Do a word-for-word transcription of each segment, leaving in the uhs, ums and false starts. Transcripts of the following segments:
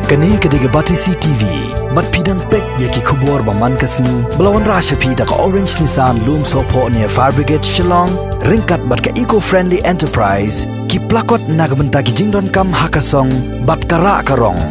Kane ka dei ka Batesi T V. Bad phi dang peit ïa ki khubor ba man ka sngi ba la wanrah sha phi da ka Orange Nissan Lumsohphoh near Fire Brigade Shillong, ryngkat bad ka Eco Friendly Enterprise, ki plakot na ka bynta ki jingdonkam ha ka song bad ka rah ka rong.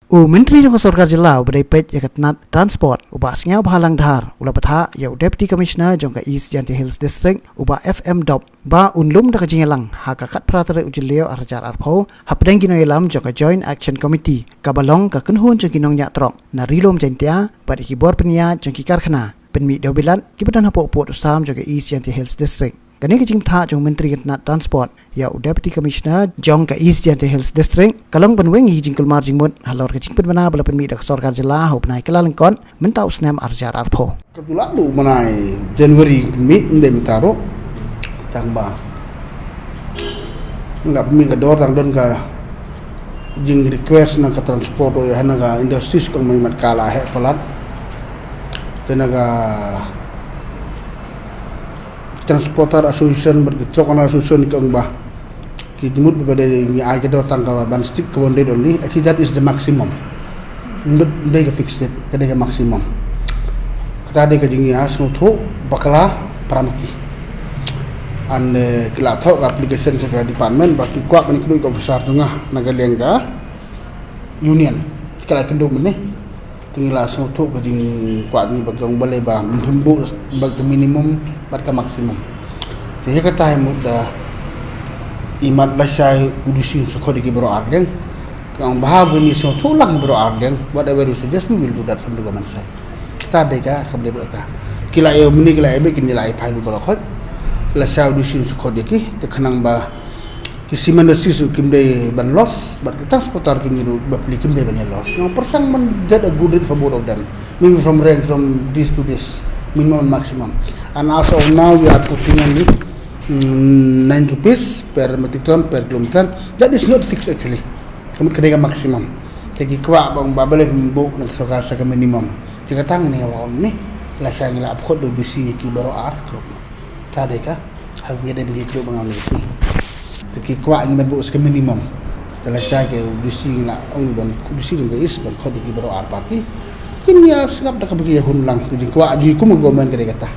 U Myntri jong ka Sorkar Jylla uba dei peit ïa ka tnat Transport, u Bah Sniawbhalang Dhar, u la bthah ïa u Deputy Commissioner jong ka East Jaintia Hills District, u Bah F M Dop, ba un lum da ka jingïalang ha ka khatphra tarik u Jylliew arhajar arphew hapdeng ki nongïalam jong ka Joint Action Committee kaba long ka kynhun jong ki nongñiah trok na Ri-lum Jaintia bad ïa ki bor pynïaid jong ki karkhana pynmih dewbilat kiba don hapoh pud u sam jong ka East Jaintia Hills District. Kane ka jingbthah jong u Myntri ka tnat Transport ïa u Deputy Commissioner jong ka East Jaintia Hills District ka long ban weng ïa ki jingkulmar jingmut halor ka jingpynbna ba la pynmih da ka Sorkar Jylla ha u bnai Kyllalyngkot mynta u snem arhajar arphew. Katto la u bnai January pynmih, ym dei mynta ruh. Tang ba nga pynmih ka dor tang don ka jingrequest na ka Transport, ïa na ka industries ka ong ba mat ka la heh palat. Te na ka Transporter Association bad ki Truck Owner Association ka ong ba ki mut ba dei ngi ai ka dor tang ka ban stick ka one rate only. Actually, that is the maximum. Ym dei ka fixed rate, ka dei ka maximum. Kata dei ka jingïasngewthuh bakla para ma ki. And, eh, ki la thoh ka application sha ka department ba ki kwah ban kynduh ka officer jong nga na ka liang ka union. Ki la pynduh mynne. Te ngi la sngewthuh ka jingkwah jong ngi ba ka ong balei ba ym buh ba ka minimum bad ka maximum. Te ïa kata hi mut da i mat lashai u D C un sa khot ïa ki baroh arliang. Te nga ong ba haba ngi sngewthuh lang baroh arliang, whatever you suggest, we will do that from the government side. Kata dei ka kham dei ba kata. Ki la ïa mynne ki la ïa beit, ki la ïa phai lut baroh khoit. Lashai u D C un sa khot ïa ki, te khnang ba ki cement industries ruh kim dei ban loss, bad ki transporter jong ngi ruh bapli kim dei ban ïa loss. Nga pyrshang ban get a good rate for both of them. Maybe from range from this to this, minimum and maximum. And as of now, we are putting only, mm, nine rupees per metric ton per kilometer. That is not fixed actually. Ka mut ka dei ka maximum. Te ki kwah ba ong ba balei pynbuh na ka sorkar sa ka minimum. Te kata ngi ong ne, lashai ngi la khot da u D C ïa ki baroh ar klub. Kata dei ka, ha ngi dei ba ngi klub ba nga ong ne si. Te ki kwah ngi ban buh sa ka minimum. Te lashai ka u D C ngi la ong ban, u D C jong ka East ban khot ïa ki baroh ar party. Kin ïa sngap da kaba ki ïa hun lang, ka jingkwah jong ngi kum ka government ka dei kata.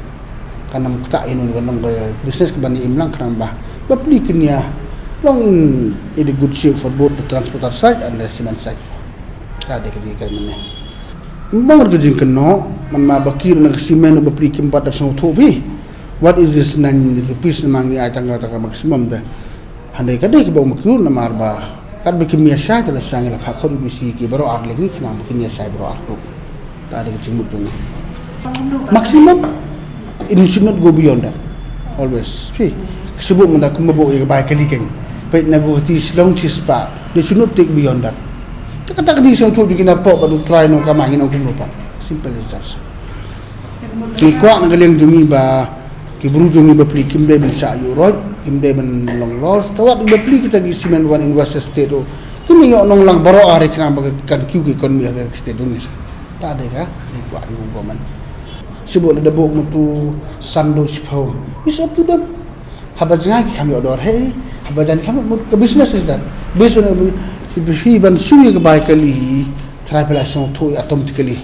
Kan ym ktah ïa no, kan long ka business kaban ïa im lang khnang ba bapli kin ïa long in, in a good shape for both the transporter side and the cement side. Kata dei ka jingkren mynne. Ym ong ka jingkynnoh, man ma ba ki ruh na ka cement bapli kim pat da sngewthuh phi. What is this nine rupees, namar ngi ai tang ka, tang ka maximum te. Hynrei ka dei kaba ym kyrduh namar ba katba kim ïa shai te lashai ngi la phah khot u D C ïa ki baroh ar lyngngoh khnang ba kin ïa shai baroh ar klub. Kata dei ka jingmut jong ngi. Maximum, it should not go beyond that. Always. Phi, ka shu buh mynta kumba buh ïa ka bai kali keiñ. Peit na Guwahati, Shillong shispah. They should not take beyond that. Te kata ka dei sngewthuh jong ki na pok bad u trai nongkamai, ngi nongkynnoh pat. Simple as that. Ngi kwah na ka liang jong ngi ba ki bru jong ngi bapli kim dei ban shah ïuh roit, kim dei ban long loss. Te wat bapli kita ki cement wan invest sha state ruh, kim ïoh nong lang baroh ar khnang ba kan kiew ka economy ha ka state jong ngi. Kata dei ka ngi kwah ïa u government. Shu buh lada buh mutu san dor shiphew, it's up to them. Haba jngai ki kham ïoh dor hi, haba jan ki kham ïoh mut, ka business is that. Based on, phi ban shu ïa ka bai kali, trai phi la sngewthuh automatically.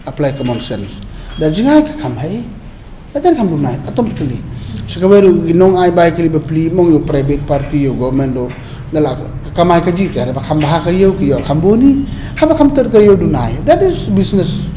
Apply common sense. Da jngai ka kham hi, da jan kham duna hi, automatically. Sa kawei ruh ki nong ai bai kali bapli, ym ong ïa u private party, ïa u government ruh, da la ka kamai kajih te, da ba kham bha ka ïew ki ïoh kham bun hi, haba kham tyrkhong ka ïew duna hi. That is business.